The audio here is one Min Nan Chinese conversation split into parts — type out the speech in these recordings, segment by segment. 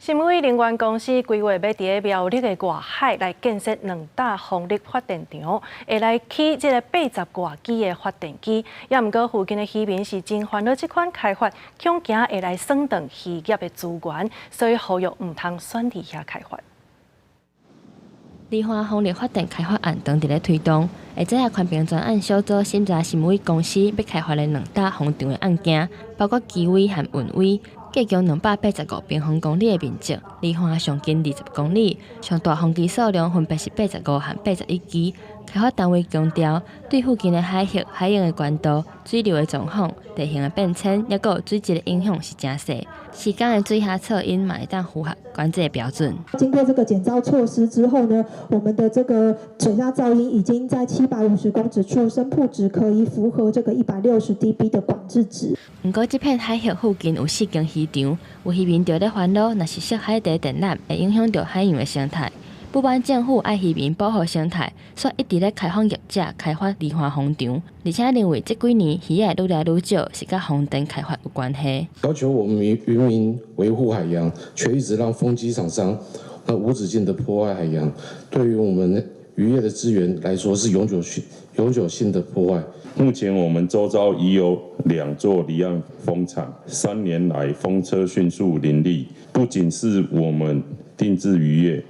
新偉能源公司規劃欲佇苗栗的外海來建設兩棟風力發電場，會來起這个八十外機的發電機。也毋過附近的漁民是真煩惱這款開發，恐驚會來損斷漁業的資源，所以呼籲毋通選佇遐開發。離岸風力發電開發案當佇咧推動，會知影環評專案小組審查新偉公司欲開發的兩棟風場的案件，包括基圍和運圍，計共285平方公里的面積，離岸上近20公里，上大風機數量分別是85和81支。開發單位強調，對附近的海域、海洋的高度、水流的狀況、地形的變遷，抑閣有水質的影響是誠細。施工的水下噪音嘛會當符合管制的標準。經過這個減噪措施之後呢，我們的這個水下噪音已經在750公尺處聲譜值可以符合這個160 dB 的管制值。毋過，這片海域附近有四間漁場，有漁民就咧煩惱，若是設海底電纜，會影響著海洋的生態。不滿政府愛漁民保護生態，煞一直咧開放業者開發離岸風場，而且認為這幾年魚仔愈來愈少，是佮風電開發有關係。要求我們漁民維護海洋，卻一直讓風機廠商那無止境的破壞海洋，對於我們漁業的資源來說是永久性的破壞。目前我們周遭已有兩座離岸風場，3年來風車迅速林立，不僅是我們定置漁業。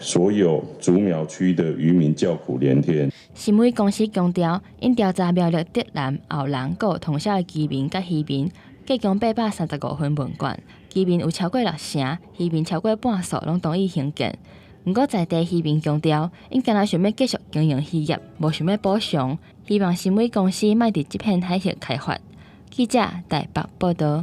所有竹苗區的漁民叫苦連天。新偉公司強調，𪜶調查苗栗竹南、後龍閣有通霄的居民佮漁民，計共835份問卷，居民有超過六成，漁民超過半數攏同意興建。毋過在地漁民強調，𪜶干焦想欲繼續經營漁業，無想欲補償，希望新偉公司莫佇這片海域開發。記者台北報導。